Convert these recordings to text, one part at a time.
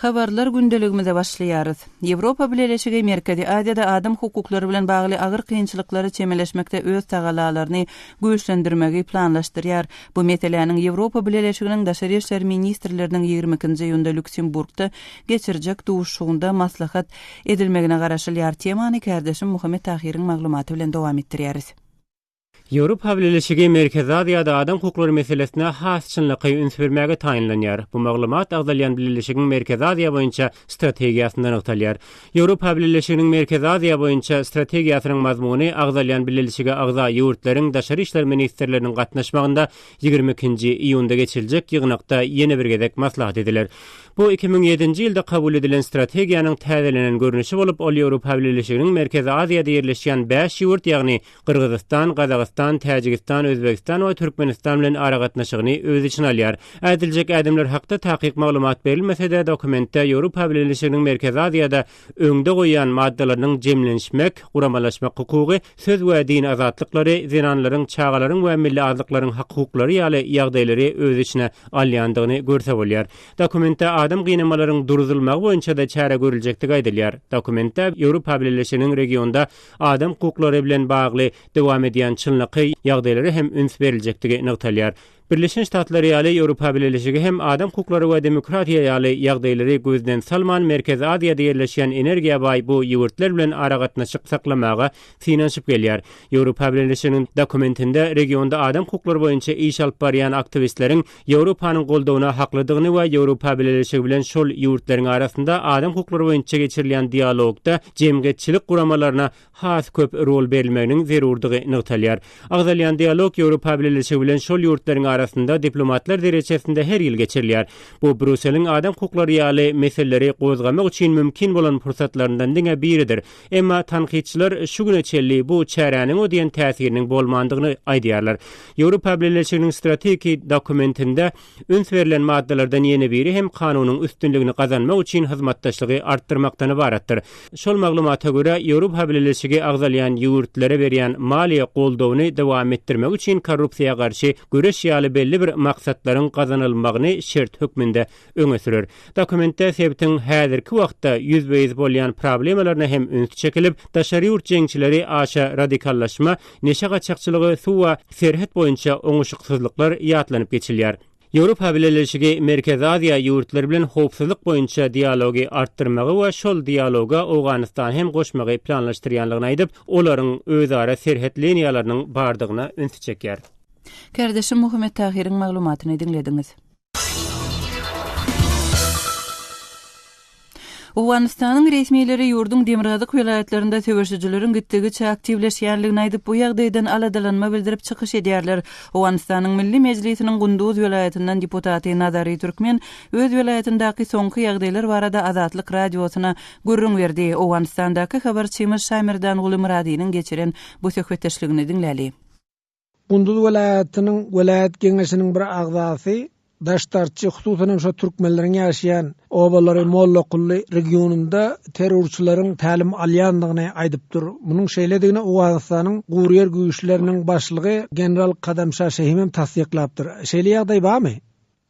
Habarlar gündeligimize başlaýarys. Ýewropa Bileleşigi Merkezi Aziýada adam hukuklary bilen bagly agyr kynçylyklara çemeleşmekde öz tagallalaryny güýçlendirmegi planlaşdyrýar. Bu meseläniň Ýewropa Bileleşiginiň daşary işler ministrleriniň 22-nji iýunda Lýuksemburgda geçirjek duşuşygynda maslahat edilmegine garaşylýar. Temany kärdeşim Muhammet Tahyryň maglumaty bilen dowam etdirýäris. Ýewropa Bileleşigi Merkezi Aziýada adam hukuklary meselesine has çynlakaý üns bermäge taýynlanýar. Bu maglumat agzalýan bileleşigiň Merkezi Aziýa boýunça strategiýasynda nygtalýar. Ýewropa Bileleşiginiň Merkezi Aziýa boýunça strategiýasynyň mazmuny agzalýan bileleşige agza ýurtlaryň daşary işler ministrleriniň gatnaşmagynda 22-nji iýunda geçiriljek ýygnakda ýene bir gezek maslahat ediler. Bu 2007-nji ýylda kabul edilen strategiýanyň täzelenen görnüşi bolup, ol Ýewropa Bileleşiginiň Merkezi Aziýada ýerleşýän bäş ýurt, ýagny Gyrgyzystan, Gazagystan, Täjigistan, Özbegistan we Türkmenistan bilen aragatnaşygyny öz içine alýar. Ädiljek ädimler hakda takyk maglumat berilmese-de, dokumentde Ýewropa Bileleşiginiň Merkezi Aziýada öňde goýýan maddalarynyň jemlenişmek, guramalaşmak hukugy, söz we din azatlyklary, zenanlaryň, çagalaryň we milli azlyklaryň hak-hukuklary ýaly ýagdaýlary öz içine alýandygyny görse bolýar. Dokumentde adam gynamalaryň duruzylmagy boýunça-da çäre görüljekdigi aýdylýar. Dokumentde Ýewropa Bileleşiginiň regionda adam hukuklary bilen bagly dowam edýän çynlakaý ýagdaýlara hem üns beriljekdigi nygtalýar. Birleşen Ştatlar ýaly Ýewropa Bileleşigi hem adam hukuklary we demokratiýa ýaly ýagdaýlary gözden salman Merkezi Aziýada ýerleşýän energiýa baý bu ýurtlar bilen aragatnaşyk saklamaga synanyşyp gelýär. Ýewropa Bileleşiginiň dokumentinde regionda adam hukuklary boýunça iş alyp barýan aktiwistleriň Ýewropanyň goldawyna haklydygyny we Ýewropa Bileleşigi bilen şol ýurtlaryň arasynda adam hukuklary boýunça geçirilýän dialogda jemgyýetçilik guramalaryna has köp rol berilmeginiň zerurdygy nygtalýar. Agzalýan dialog Ýewropa Bileleşigi bilen şol ýurtlaryň arasynda diplomatlar derejesinde her ýyl geçirilýär. Bu Brýusseliň adam hukuklary ýaly meseleleri gozgamak üçin mümkin bolan pursatlaryndan diňe biridir. Emma tankytçylar şu güne çenli bu çäräniň o diýen täsiriniň bolmandygyny aýdýarlar. Ýewropa Bileleşiginiň strategiki dokumentinde üns berlen maddalardan ýene biri hem kanunyň üstünligini gazanmak üçin hyzmatdaşlygy artdyrmakdan ybaratdyr. Şol maglumata görä, Ýewropa Bileleşigi agzalýan ýurtlara berýän maliýe goldawyny dowam etdirmek üçin korrupsiýa garşy göreş ýaly belli bir maksatlaryň gazanylmagyny şert hökmünde öňe sürer. Dokumentde sebitiň häzirki wagtda ýüzbe-ýüz bolýan problemalaryna hem üns çekilip, daşary ýurt jeňçileri, aşa radikallaşma, neşe gaçakçylygy, suw we serhet boýunça oňuşyksyzlyklar ýatlanyp geçilýär. Ýewropa Bileleşigi Merkezi Aziýa ýurtlary bilen howpsuzlyk boýunça dialogy artdyrmagy we şol dialoga Owganystany hem goşmagy planlaşdyrýanlygyny aýdyp, olaryň özara serhet liniýalarynyň bardygyna ünsi çekýär. Kärdeşim Muhammet Tahyryň maglumatyny diňlediňiz. Owganystanyň resmileri ýurduň demirgazyk welaýatlarynda söweşijileriň gitdigiçe aktiwleşýänligini aýdyp, bu ýagdaýdan aladalanma bildirip çykyş edýärler. Owganystanyň Milli Mejlisiniň Gunduz welaýatyndan deputaty Nazary Türkmen öz welaýatyndaky soňky ýagdaýlar barada Azatlyk Radiosyna gürrüň berdi. Owganystandaky habarçymyz Şamerdanguly Myradynyň geçiren bu söhbetdeşligini diňläli. Gunduz welaýatynyň welaýat geňeşiniň bir agzasy Daştarçy, hususan hem şo türkmenleriň ýaşaýan obalary Mollakully regionynda terrorçylaryň tälim alýandygyny aýdypdyr. Munuň şeýledigini Owganystanyň guryýer güýçleriniň başlygy general Kadamşa Şehim hem tassyklapdyr. Şeýle ýagdaý barmy?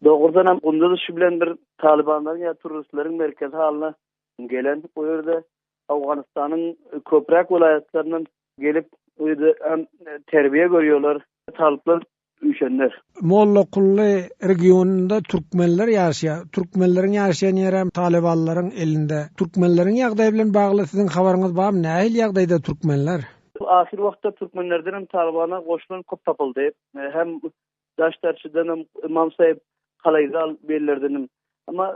Dogrudan hem Gunduz şu bilen bir talybanlaryň ýa terroristleriň merkezi halyna gelen. O ýerde Owganystanyň köpräk welaýatlaryndan Gelip bu ýerde hem terbiýe görýärler, talyplar üýşenler. Mollakully regionynda türkmenler ýaşaýar. Türkmenleriň ýaşaýan ýeri hem talybanlaryň elinde. Türkmenleriň ýagdaýy bilen bagly siziň habaryňyz barmy? Nähili ýagdaýda türkmenler? Ahyr wagtda türkmenlerden hem talybana goşulan köp tapyldy. Hem Daştarçydanam, Ymam Saýyp, Kalaýzal bellerdenem. Emma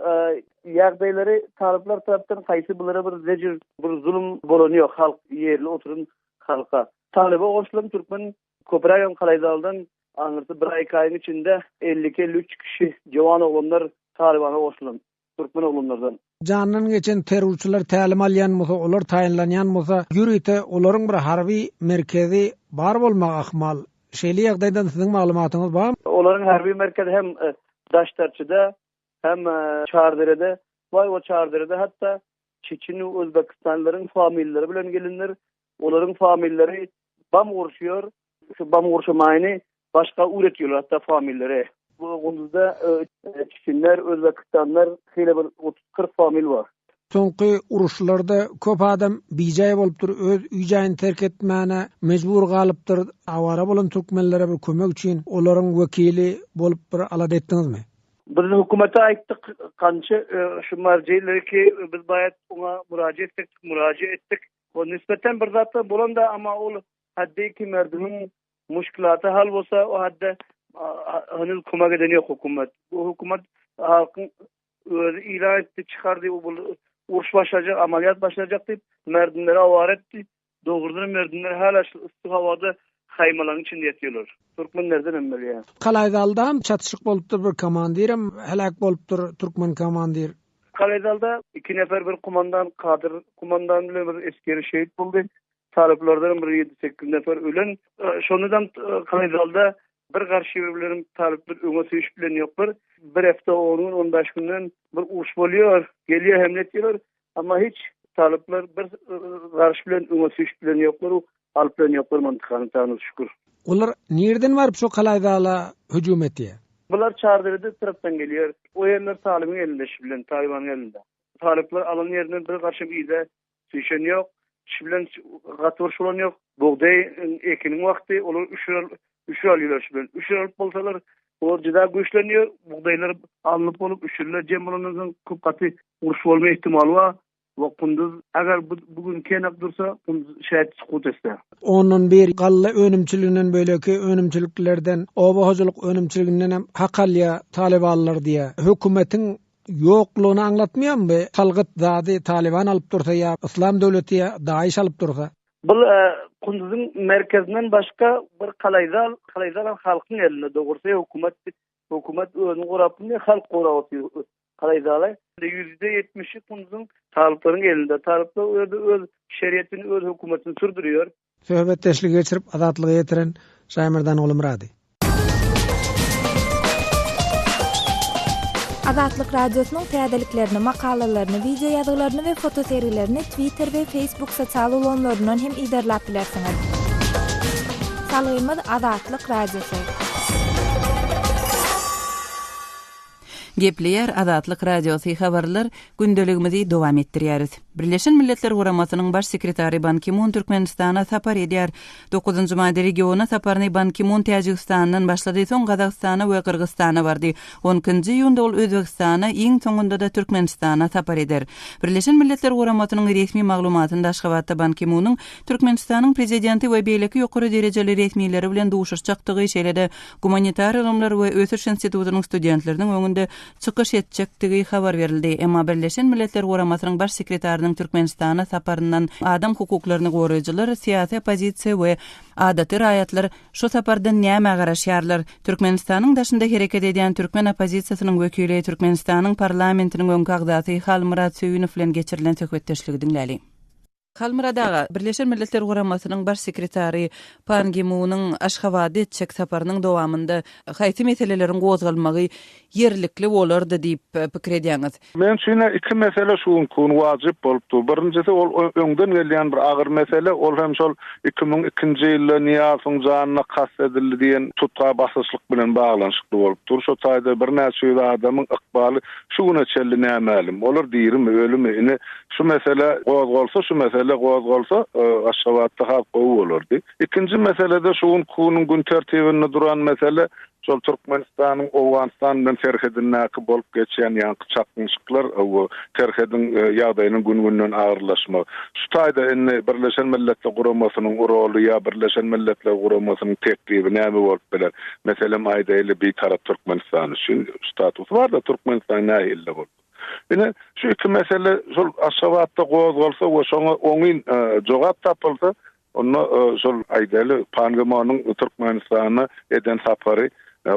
ýagdaýlary talyplar tarapdan haýsy bulara bir zejir, bir zulum bolany ýok halk ýerli oturan halka. Talyba goşulan türkmen köprägem Kalaýzaldan aňyrsy bir aý-iki aýyň içinde 52-53 kişi jowan oglanlar talybana goşulan. Türkmen oglanlardan. Jandan geçen terrorçylar tälim alýan bolsa, olar taýynlanýan bolsa, ýörite olaryň bir harby merkezi bar bolmagy ahmal. Şeýle ýagdaýdan siziň maglumatyňyz barmy? Olaryň harby merkezi hem Daştarçyda, hem Çarderede bar. O Çarderede hatda çeçen we özbekistanlylaryň familiýalary bilen gelinler. Olaryň familiýalary bam gurşuýar. Şu bam gurşamaýyny başga öwretýärler hatda familiýalary. Bu Gunduzda çeçenler, özbekistanlar şeýle bir otuz-kyrk famil bar. Soňky uruşlarda köp adam bijaý bolupdyr, öz öý-jaýyny terk etmäne mejbur galypdyr. Awara bolan türkmenlere bir kömek üçin olaryň wekili bolup bir alada etdiňizmi? Biz hökümete aýtdyk, kança şu marjilleri ki biz baýat oňa muraja etsek, muraja etdik. O nispeten bir zatlar bolanda amma ol haddi ki merdimiň muşkilaty hal bolsa o hadda heniz kömek eden ýok hökümet. Bu hökümet halkyň özi ilan etdi, çykardy, bu uruş başlajak, amaliyat başlajak diýip merdimleri awara etdi. Dogrudan merdimler hala şu yssy howada haýmalaryň içinde ýatýarlar. Türkmenlerden hem bilýän. Kalaýzalda hem çatyşyk bolupdyr, bir komandirem heläk bolupdyr, türkmen komandir. Kalaýzalda iki nefer bir kumandan Kadyr kumandan bilen bir esgeri şehit boldy. Talyplardan bir ýedi-sekiz nefer ölen. Şondan Kalaýzalda bir garşy bilen talyplar öňe süýşüp bilen ýoklar. Bir hepde on gün, on bäş günden bir uruş bolýar. Gelýär hemle etýärler. Amma hiç talyplar bir garyş bilen öňe süýşüp bilen ýoklar, alyp bilen ýoklar mantykany tanys şükür. Olar nirden baryp şo Kalaýzala hüjüm etýär? Bular Çarderede tarapdan gelýär. O ýerler talybyň elinde şu bilen, Talybanyň elinde. Talyplar alan ýerinden bir garşam yza süýşen ýok. Şu bilen gaty uruş bolan ýok. Bugdaý ekiniň wagty, olar üşür üşür alýarlar şu bilen. Üşür alyp bolsalar, olar juda güýçlenýär. Bugdaýlar alnyp bolup, üşürler jem bolandan soň köp gaty uruş bolma ihtimaly bar. We Kunduz agar bu bu gün kenak dursa, Kunduz şaýat sukut etse. Ondan bir galla önümçiliginden beýleki önümçiliklerden, oba hojalyk önümçiliginden hem hak alýar talybanlar diýýär. Hökümetiň ýoklugyny aňlatmaýarmy bu? Salgyt zady Talyban alyp dursa ýa Yslam döwleti ýa Daiş alyp dursa. Bul Kunduzyň merkezinden başga bir Kalaýzal, Kalaýzal hem halkyň elinde dogrusy hökümet hökümet özüni gorap bilmeýär, halk gorap otyr Kalaýzaly. Ýüzde ýetmişi Kunduzyň talyplaryň elinde. Talyplar o ýerde öz şeriýetini, öz hökümetini sürdürýär. Söhbetdeşligi geçirip Azatlyga ýetiren Şaýmerdan Gulumyrady. Azatlyk Radiosynyň täzeliklerini, makalalaryny, wideo ýazgylaryny we fotosergilerini Twitter we Facebook sosial ulgamlaryndan hem yzarlap bilersiňiz. Salgymyz Azatlyk Radiosy. Gepleýär Azatlyk Radiosy Habarlar gündeligimizi dowam etdirýäris. Birleşen Milletler Guramasynyň Baş sekretary Ban Ki-mun Türkmenistana sapar edýär. Dokuzynjy maýda regiona saparyny Ban Ki-mun Täjigistandan başlady, soň Gazagystana we Gyrgyzystana bardy. On ikinji iýunda ol Özbegistana, iň soňunda-da Türkmenistana sapar eder. Birleşen Milletler Guramasynyň resmi maglumatynda Aşgabatda Ban Ki-munyň Türkmenistanyň Prezidenti we beýleki ýokary derejeli resmileri bilen duşuşjakdygy, şeýle-de Gumanitar ylymlar we ösüş institutynyň studentleriniň öňünde çykyş etjekdigi habar berildi. Emma Birleşen Milletler Guramasynyň Baş sekretarynyň Türkmenistana saparyndan adam hukuklaryny goraýjylar, syýasy oppozisiýa we adaty raýatlar şu sapardan nämä garaşýarlar? Türkmenistanyň daşynda hereket edýän türkmen oppozisiýasynyň wekili, Türkmenistanyň parlamentiniň öňki agzasy Halmyrat Söýünow bilen geçirilen söhbetdeşligi diňläliň. Halmyrat aga, Birleşen Milletler Guramasynyň Baş sekretary Pan Gi Munyň Aşgabada etjek saparynyň dowamynda haýsy meseleleriň gozgalmagy ýerlikli bolardy diýip pikir edýäňiz? Meň üçin-ä iki mesele şu günki gün wajyp bolup dur. Birinjisi ol öňden gelýän bir agyr mesele, ol hem şol 2002-nji ýylda Nyýazowyň janyna kast edildi diýen tutga basyşlyk bilen baglanyşykly bolup dur. Şo taýda birnäçe ýüz adamyň ykbaly şu güne çenli nämälim. Olar dirimi, ölümi, ine, Şu mesele gozgalsa, şu mesele gozgalsa, Aşgabatda has gowy bolardy. Ikinji mesele-de şu günki günüň gün tertibinde duran mesele, şol Türkmenistanyň Owganystan bilen serhedindäki bolup geçýän ýaňky çaknyşyklar we serhediň ýagdaýynyň gün-günden agyrlaşmagy. Şu taýda indi Birleşen Milletler Guramasynyň roly ýa Birleşen Milletler Guramasynyň teklibi näme bolup biler? Meselem aýdaýly, Bitarap Türkmenistan üçin statusy bar-da, Türkmenistan nähili boldy? Ine, şu iki mesele şol Aşgabatda gozgalsa we şoňa oňyn jogap tapylsa, onda şol aýdaly Pan Gi Monyň Türkmenistana eden sapary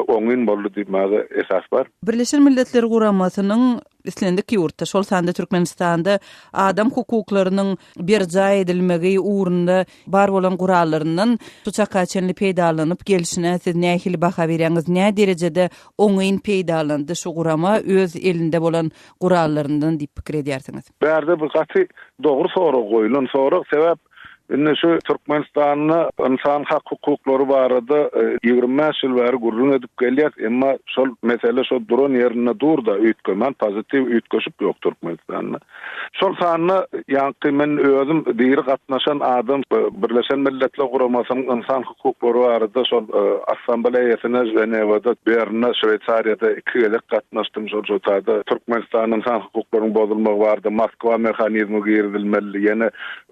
oňyn boldy diýmäge esas bar. Birleşen Milletler Guramasynyň islendik ýurtda, şol sanda Türkmenistanda adam hukuklarynyň berjaý edilmegi ugrunda bar bolan gurallaryndan şu çaka çenli peýdalanyp gelşine siz nähili baha berýäňiz? Nä derejede oňyn peýdalandy şu gurama öz elinde bolan gurallaryndan diýip pikir edýärsiňiz? Bärde bu gaty dogry sorag goýulan sorag sebäp. Indi şu Türkmenistanda ynsan hak-hukuklary barada 25 ýyl bäri gürrüň edip gelýäs, emma şol mesele şo duran ýerinde dur-da, üýtgemän, pozitiw üýtgeşik ýok Türkmenistanda. Şol sanda ýaňky men özüm diri gatnaşan adam Birleşen Milletler Guramasynyň ynsan hukuklary barada şol Assambleýasyna Ženewada, Bernde, Şweýsariýada iki gezek gatnaşdym. Şol şo taýda Türkmenistanda ynsan hukuklarynyň bozulmagy barada Moskwa mehanizmi girizilmeli, ýene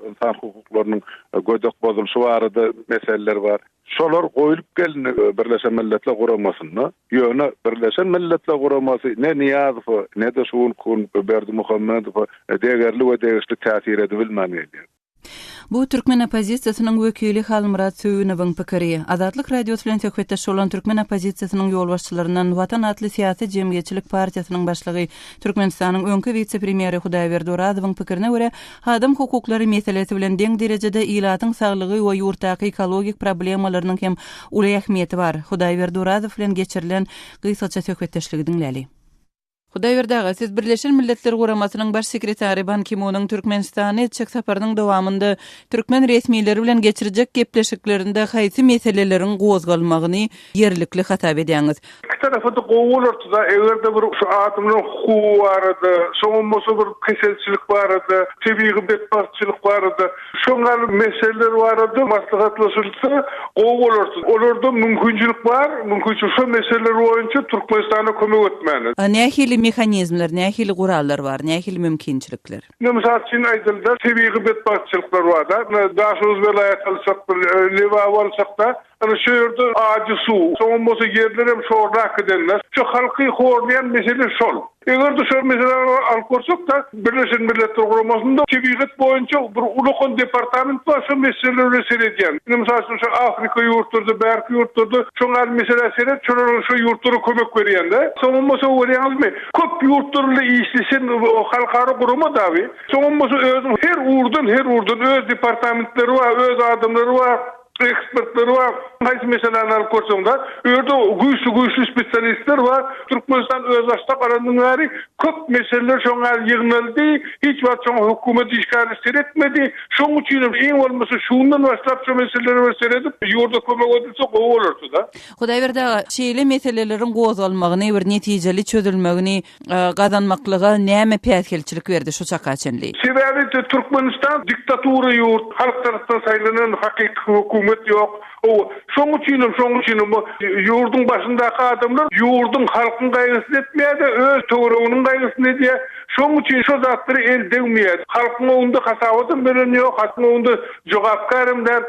ynsan hukuklarynyň gödek bozulyşy barada meseleler bar. Şolar goýlup gelindi Birleşen Milletler Guramasynda. Ýöne Birleşen Milletler Guramasy ne Nyýazowa, ne-de şu günki gün Berdimuhamedowa degerli we degişli täsir edibilmän gelýär. Bu türkmen oppozisiýasynyň wekili Halmyrat Söýünowyň pikiri. Azatlyk Radiosy bilen söhbetdeş bolan türkmen oppozisiýasynyň ýolbaşçylaryndan Watan atly syýasy-jemgyýetçilik partiýasynyň başlygy, Türkmenistanyň öňki wise-premýeri Hudaýberdi Orazowyň pikirine görä, Adam hukuklary meselesi bilen deň derejede ilatyň saglygy we ýurtdaky ekologik problemalarynyň hem uly ähmiýeti bar. Hudaýberdi Orazow bilen geçirilen gysgaça söhbetdeşligi diňläli. Hudaýberdi aga, siz Birleşen Milletler Guramasynyň Baş sekretary Ban Ki-munyň Türkmenistana etjek saparynyň dowamynda türkmen resmileri bilen geçirjek gepleşiklerinde haýsy meseleleriň gozgalmagyny ýerlikli hasap edýäňiz? Iki tarapa-da gowy bolardy-da, eger-de bir şu adamlaryň hukugy barada, soňam bolsa bir keselçilik barada, tebigy betbagtçylyk barada, şoň ýaly meseleler barada maslahatlaşylsa gowy bolardy. Olarda mümkinçilik bar, mümkinçilik şo meseleler boýunça Türkmenistana kömek etmäne. Nähili mehanizmler, nähili gurallar bar, nähili mümkinçilikler? Ine, mysal üçin aýdylda, tebigy betbagtçylyklar bar-da. Ine, Daşoguz welaýaty alsak, bir Lebaby alsak-da, Ana şu ýerde ajy suw, soňam bolsa ýerlerem şorrak gidende, şu halky horlaýan mesele şol. Eger-de şol meseläni alyp görsek-de, Birleşen Milletler Guramasynda tebigat boýunça bir ulakan departament bar, şo meseleler bilen seredýän. Ine, mysal üçin, şu Afrika ýurtlarda, bärki ýurtlarda şoň ýaly meselä seret, şolara şo ýurtlara kömek berýän-de. Soňam bolsa görýäňizmi, köp ýurtlar bilen işleşen halkara gurama dagy. Soňam bolsa özüniň her ugurdan, her ugurdan öz departamentleri bar, öz adamlary bar. Ekspertler bar. Haýsy meseläni alyp görseň-de, bu ýerde güýçli-güýçli spesialistler bar. Türkmenistan özbaşdak alandan bäri köp meseleler şoň ýaly ýygnaldy. Hiç wagt şoňa hökümet işgäri seretmedi. Şoň üçin hem iň bolmasa şundan başlap şu meselelere bir seredip, ýurda kömek edilse gowy bolardy-da. Hudaýberdi aga, şeýle meseleleriň gozgalmagyny, bir netijeli çözülmegini gazanmaklyga näme päsgelçilik berdi şu çaka çenli? Sebäbi Türkmenistan diktatura ýurt, halk tarapdan saýlanan hakyky hökümet ýok. Hawa, şoň üçinem, şoň üçinem bu ýurduň başyndaky adamlar ýurduň, halkyň gaýgysyny etmeýär-de, öz töwereginiň gaýgysyny edýär. Şoň üçin şo zatlara el degmeýär. Halkyň öňünde hasabatam beren ýok, halkyň öňünde jogapkärem däl.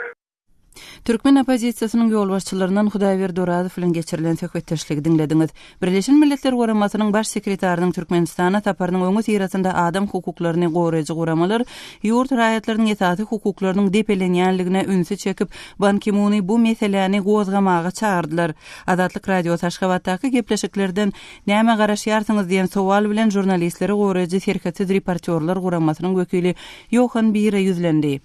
Türkmen oppozisiýasynyň ýolbaşçylaryndan Hudaýberdi Orazow bilen geçirilen söhbetdeşligi diňlediňiz. Birleşen Milletler Guramasynyň Baş sekretarynyň Türkmenistana saparynyň öňüsyrasynda adam hukuklaryny goraýjy guramalar ýurt raýatlarynyň esasy hukuklarynyň depelenýänligine ünsi çekip, Ban Ki-muny bu meseläni gozgamaga çagyrdylar. Azatlyk Radiosy Aşgabatdaky gepleşiklerden nämä garaşýarsyňyz diýen sowal bilen žurnalistleri goraýjy Serhetsiz reportýorlar guramasynyň wekili Ýohan Bire ýüzlendi.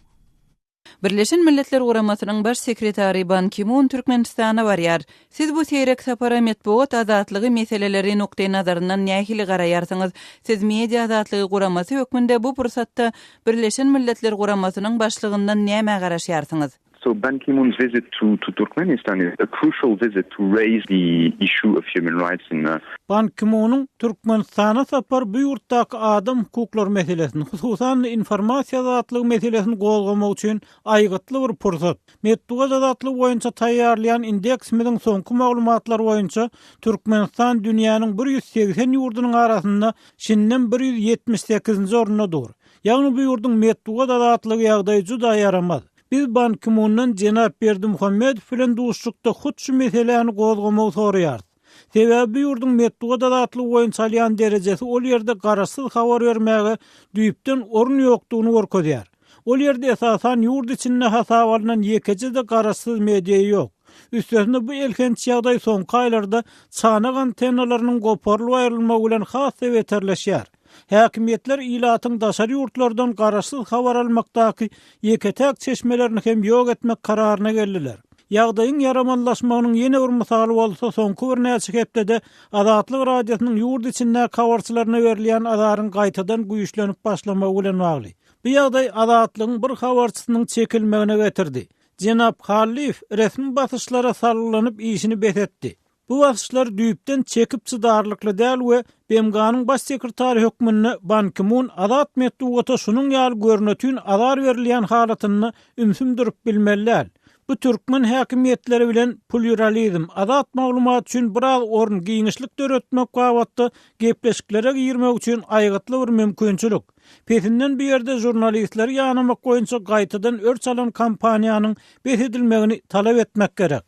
Birleşen Milletler Guramasynyň Baş sekretary Ban Ki-mun Türkmenistana barýar. Siz bu seýrek sapara metbugat azatlygy meseleleri nukdaýnazaryndan nähili garaýarsyňyz? Siz Media azatlygy guramasy hökmünde bu pursatda Birleşen Milletler Guramasynyň başlygyndan nämä garaşýarsyňyz? So Ban Ki-moon's visit to to Turkmenistan is a crucial visit to raise the issue of human rights in Ban Ki-munyň Türkmenistana sapary bu ýurtdaky adam hukuklary meselesini, hususan-da informasiýa azatlygy meselesini gozgamak üçin aýgytly bir pursat. Metbugat azatlygy boýunça taýýarlaýan indeksimiziň soňky maglumatlary boýunça Türkmenistan dünýäniň 180 ýurdunyň arasynda şindem 178-nji orunda dur. Ýagny bu ýurduň metbugat azatlygy ýagdaýy juda ýaramaz. Biz Ban Ki-mundan jenap Berdimuhamedow bilen duşuşykda hut şu meseläni gozgamagy soraýarys. Sebäbi bu ýurduň metbugat azatlygy boýunça alýan derejesi ol ýerde garaşsyz habar bermäge düýpden orun ýokdugyny görkezýär. Ol ýerde esasan ýurt içinde hasaba alnan ýekeje-de garaşsyz media ýok. Üstesine bu elhenç ýagdaý soňky aýlarda çanak antennalarynyň goparylyp aýrylmagy bilen has-da beterleşýär. Häkimiýetler ilatyň daşary ýurtlardan garaşsyz habar almakdaky ýeke-täk çeşmelerini hem ýok etmek kararyna geldiler. Ýagdaýyň ýaramazlaşmagynyň ýene bir mysaly bolsa soňky birnäçe hepdede Azatlyk Radiosynyň ýurt içindäki habarçylaryna berilýän azaryň gaýtadan güýçlenip başlamagy bilen bagly. Bu ýagdaý Azatlygyň bir habarçysynyň çekilmegine getirdi. Jenap Hallyýew resmi basyşlara salgylanyp işini bes etdi. Bu basyşlar düýpden çekip çydarlykly däl we BMG-niň Baş sekretary hökmünde Ban Ki-mun azat metbugata şunuň ýaly görnetin azar berilýän halatynda ümsüm durup bilmeli däl. Bu türkmen häkimiýetleri bilen plýuralizm, azat maglumat üçin biraz orun, giňişlik döretmek babatda gepleşiklere girmek üçin aýgytly bir mümkinçilik. Pesinden bu ýerde žurnalistleri ýanamak boýunça gaýtadan örç alan kampaniýanyň bes edilmegini talap etmek gerek.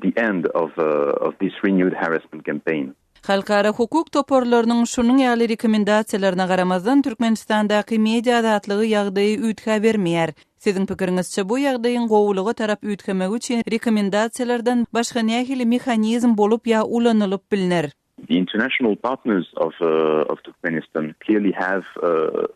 the end of of this renewed harassment campaign. Halkara hukuk toparlarynyň şunuň ýaly rekomendasiýalaryna garamazdan, Türkmenistandaky media azatlygy ýagdaýy üýtgäbermeýär. Siziň pikiriňizçe, bu ýagdaýyň gowulyga tarap üýtgemegi üçin rekomendasiýalardan başga nähili mehanizm bolup ýa ulanylyp bilner? The international partners of of Turkmenistan clearly have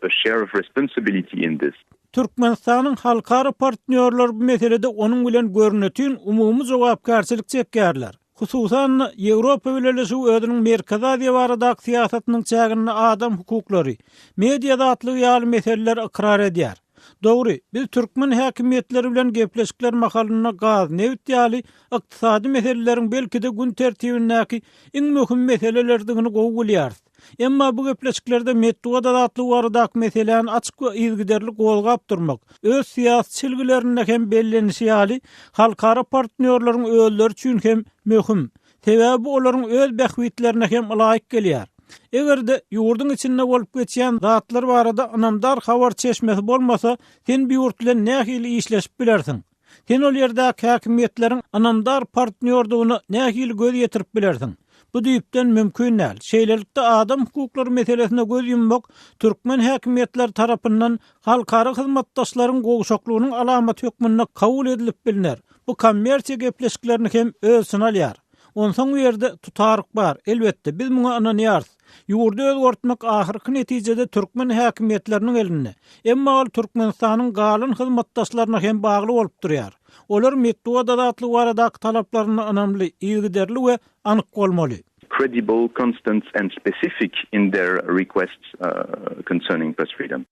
a share of responsibility in this. Türkmenistanyň halkara partnýorlary bu meselede onuň bilen görnetin umumy jogapkärçilik çekýärler. Hususan-da, Ýewropa Bileleşigi özüniň Merkezi Aziýa baradaky syýasatynyň çäginde adam hukuklary, media azatlygy ýaly meseleleri ykrar edýär. Dogry, biz türkmen häkimiýetleri bilen gepleşikler mahalynda gaz, nebit ýaly ykdysady meseleleriň belki-de gün tertibindäki iň möhüm meselelerdigini gowy bilýäris. Emma bu gepleşiklerde metbugat azatlygy baradaky meseläni açyk we yzygiderli gozgap durmak, öz syýasy çelgilerinde hem bellenişi ýaly, halkara partnýorlaryň özleri üçin hem möhüm. Sebäbi bu olaryň öz bähbitlerine hem ylaýyk gelýär. Eger-de ýurduň içinde bolup geçýän zatlar barada ynamdar habar çeşmesi bolmasa, sen bu ýurt bilen nähili işleşip bilersiň? Sen ol ýerdäki häkimiýetleriň ynamdar partnýordygyna nähili göz ýetirip bilersiň? Bu düýpden mümkin däl. Şeýlelikde, adam hukuklary meselesine göz ýummak türkmen häkimiýetleri tarapyndan halkara hyzmatdaşlaryň gowşaklygynyň alamaty hökmünde kabul edilip bilner. Bu kommersiýa gepleşiklerini hem öz içine alýar. Onsoň bu ýerde tutaryk bar. Elbetde, biz muňa ynanýarys. Ýurdy özgertmek ahyrky netijede türkmen häkimiýetleriniň elinde. Emma ol Türkmenistanyň galan hyzmatdaşlaryna hem bagly bolup durýar. Olar metbugat azatlygy baradaky talaplarynda ynamly, yzygiderli we anyk bolmaly. Credible, constant and specific in their requests concerning press freedom.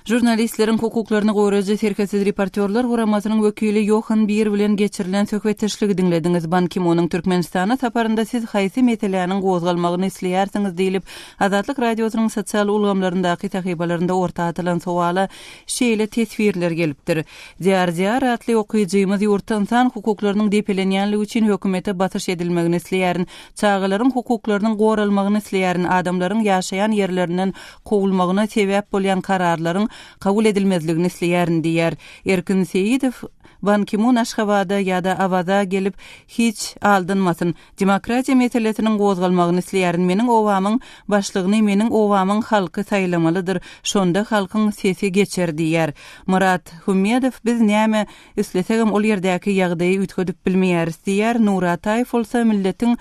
Žurnalistleriň hukuklaryny goraýjy Serhetsiz reportýorlar guramasynyň wekili Ýohan Bir bilen geçirilen söhbetdeşligi diňlediňiz. Ban Ki-munyň Türkmenistana saparynda siz haýsy meseläniň gozgalmagyny isleýärsiňiz diýlip, Azatlyk Radiosynyň sosial ulgamlaryndaky sahypalarynda orta atylan sowala şeýle teswirler gelipdir. Diýar Diýar atly okyjymyz ýurtda ynsan hukuklarynyň depelenýänligi üçin hökümete basyş edilmegini isleýärin. Çagalaryň hukuklarynyň goralmagyny isleýärin. Adamlaryň ýaşaýan ýerlerinden kowulmagyna sebäp bolýan kararlaryň kabul edilmezligini isleýärin diýýär. Erkin Seýidow, Ban Ki-mun Aşgabada ýa-da Awaza gelip, hiç aldanmasyn. Demokratiýa meselesiniň gozgalmagyny isleýärin. Meniň obamyň başlygyny meniň obamyň halky saýlamalydyr. Şonda halkyň sesi geçer diýýär. Myrat Hümmedow, Biz näme islesegem ol ýerdäki ýagdaýy üýtgedip bilmeýäris diýýär. Nury Ataýew bolsa, Milletiň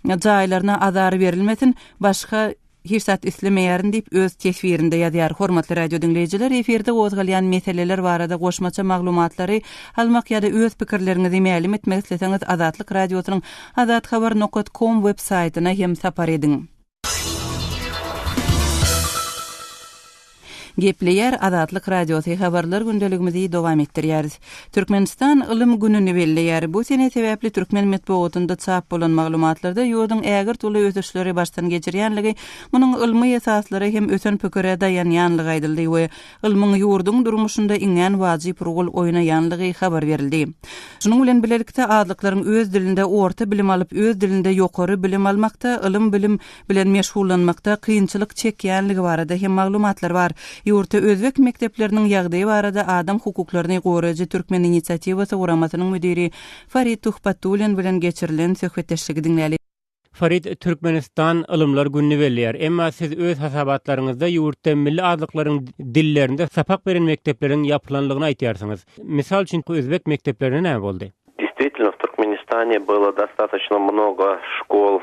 jaýlaryna azar berilmesin, başga Hiç zat islemeýärin diýip, öz teswirinde ýazýar. Hormatly radio diňleýjiler, efirde gozgalýan meseleler barada goşmaça maglumatlary almak ýa-da öz pikirleriňizi mälim etmek isleseňiz Azatlyk Radiosynyň azathabar nokat kom web saýtyna hem sapar ediň. Gepleýär Azatlyk Radiosy, Habarlar gündeligimizi dowam etdirýäris. Türkmenistan Ylym gününi belleýär. Bu sene sebäpli türkmen metbugatynda çap bolan maglumatlarda ýurduň ägirt uly ösüşleri başdan geçirýänligi, munuň ylmy esaslara hem ösen pikire daýanýanlygy aýdyldy we ylmyň ýurduň durmuşynda iňňän wajyp rol oýnaýanlygy habar berildi. Şunuň bilen bilelikde, azlyklaryň öz dilinde orta bilim alyp, öz dilinde ýokary bilim almakda, ylym-bilim bilen meşgullanmakda kynçylyk çekýänligi barada hem maglumatlar bar. Ýurtda özbek mekdepleriniň ýagdaýy barada adam hukuklaryny goraýjy Türkmen inisiatiwasy guramasynyň müdiri Farid Tuhbatullin bilen geçirilen söhbetdeşligi diňläli. Farid, Türkmenistan Ylymlar gününi belleýär. Emma siz öz hasabatlaryňyzda ýurtda milli azlyklaryň dillerinde sapak beren mekdepleriň ýapylanlygyny aýtýarsyňyz. Mysal üçin, özbek mekdeplerine näme boldy? Действительно, в Туркменистане было достаточно много школ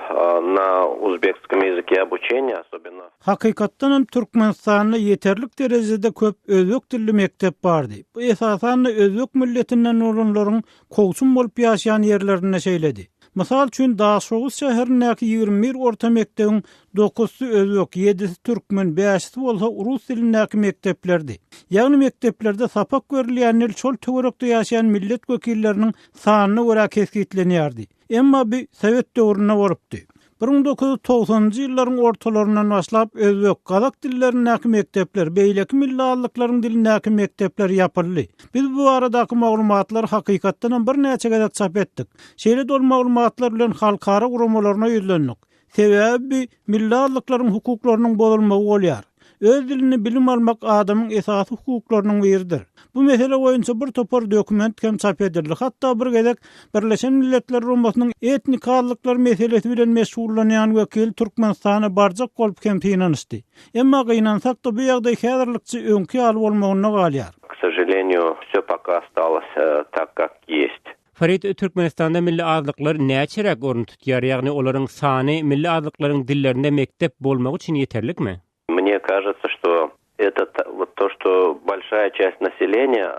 на узбекском языке обучения, особенно. Hakykatdan hem Türkmenistanda ýeterlik derejede köp özbek dilli mekdep bardy. Bu esasan-da özbek milletinden bolanlaryň kowçum bolup ýaşaýan ýerlerinde şeýledi. Mysal üçin, Daşoguz şäherindäki 21 orta mekdebiň dokuzysy özbek, ýedisi türkmen, bäşisi bolsa rus dilindäki mekdeplerdi. Ýagny mekdeplerde sapak berilýän dil şol töwerekde ýaşaýan millet wekilleriniň sanyna görä kesgitlenýärdi. Emma bu sowet döwründe bolupdy. 1990-njy ýyllaryň ortalaryndan başlap özbek, gazak dillerindäki mekdepler, beýleki milli azlyklaryň dilindäki mekdepler ýapyldy. Biz bu baradaky maglumatlary hakykatdanam birnäçe gezek çap etdik. Şeýle-de ol maglumatlar bilen halkara guramalaryna ýüzlendik. Sebäbi bu milli azlyklaryň hukuklarynyň bozulmagy bolýar. Öz dilinde bilim almak adamyň esasy hukuklarynyň biridir. Bu mesele boýunça bir topar dokument hem çap edildi. Hatda bir gezek Birleşen Milletler Guramasynyň etnik azlyklar meselesi bilen meşgullanýan wekili Türkmenistana barjak bolup hem synanyşdy. Emma gynansak-da bu ýagdaý häzirlikçe öňki ýaly bolmagynda galýar. K sožaleniýu, wsё poka ostalos tak, kak ýest. Farid, Türkmenistanda milli azlyklar näçeräk orun tutýar, ýagny olaryň sany milli azlyklaryň dillerinde mekdep bolmagy üçin ýeterlikmi? Mne kažется, что это вот то, что большая часть населения.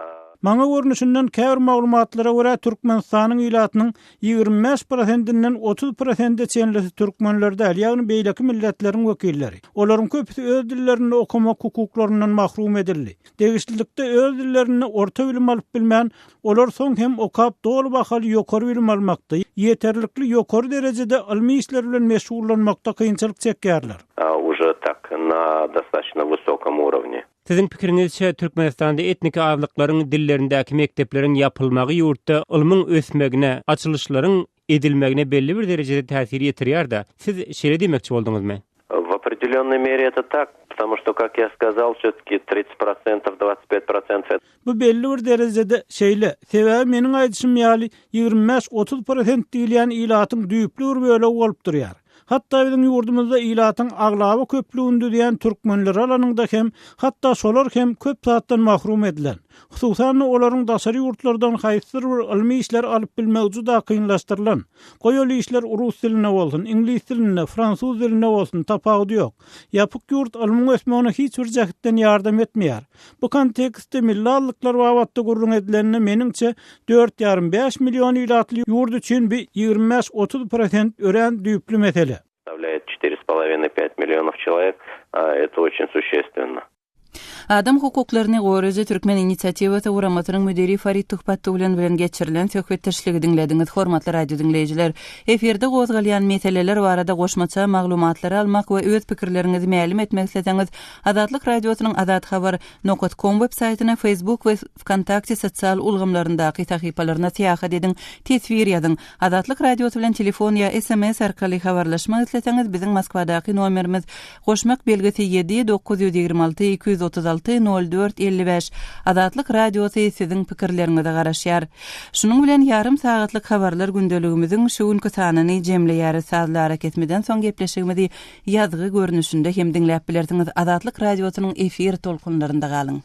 Maňa görnüşinden käbir maglumatlara görä Türkmenistanyň ilatynyň 25 prosentinden 30 prosente çenlisi türkmenler däl, ýagny beýleki milletleriň wekilleri. Olaryň köpüsi öz dillerinde okamak hukuklaryndan mahrum edildi. Degişlilikde öz dillerinde orta bilim alyp bilmän, olar soň hem okap doly bahaly ýokary bilim almakda, ýeterlikli ýokary derejede ylmy işler bilen meşgullanmakda kynçylyk çekýärler. Uje tak na dostatoçno wysokom urovne. Siziň pikiriňizçe, Türkmenistanda etniki azlyklaryň dillerindäki mekdepleriň ýapylmagy ýurtda ylmyň ösmegine, açylyşlaryň edilmegine belli bir derejede täsir ýetirýär-dä? Siz şeýle diýmekçi bolduňyzmy? W opredelennoj mere eto tak, potemu çto, kak ýa skazal, wsýo-taki tridtsat prosentow, dwadsat pýat prosentow. Bu belli bir derejede şeýle, sebäbi meniň aýdyşym ýaly, 25-30 prosent diýilýän ilatyň düýpli bir bölegi bolup durýar. Hatda biziň ýurdumyzda ilatyň aglaba köplügini düzýän türkmenleri alanyňda hem, hatda şolar hem köp zatdan mahrum edilen. Hususan-da, olaryň daşary ýurtlardan haýsydyr bir ylmy işleri alyp bilmegi juda kynlaşdyrylan. Goý ol işler rus dilinde bolsun, iňlis dilinde, fransuz dilinde bolsun, tapawudy ýok. Ýapyk ýurt ylmyň ösmegine hiç bir jähtden ýardam etmeýär. Bu kontekstde milli azlyklar babatda gürrüň edilende, meniňçe, dört ýarym-bäş million ilatly ýurt üçin bi 25-30 prosent örän düýpli mesele. Составляет четыре с половиной пять миллионов человек, это очень существенно. Adam hukuklaryny goraýjy Türkmen inisiatiwasy guramasynyň müdiri Farid Tuhbatullin bilen geçirilen söhbetdeşligi diňlediňiz, hormatly radio diňleýjiler. Efirde gozgalýan meseleler barada goşmaça maglumatlary almak we öz pikirleriňizi mälim etmek isleseňiz, Azatlyk Radiosynyň Azathabar. Nokat kom web saýtyna, Facebook we Wkontakte sosial ulgamlaryndaky sahypalaryna syýahat ediň, teswir ýazyň. Azatlyk Radiosy bilen telefon ýa sms arkaly habarlaşmak isleseňiz, biziň Moskwadaky nomerimiz, goşmak belgisi ýedi, 926 236 04 55. Azatlyk Radiosy siziň pikirleriňize garaşýar. Şunuň bilen ýarym sagatlyk habarlar gündeligimiziň şu günki sanyny jemleýäris. Sazly arakesmeden soň gepleşigimizi Ýazgy görnüşinde hem diňläp bilersiňiz Azatlyk Radiosynyň efir tolkunlarynda galyň.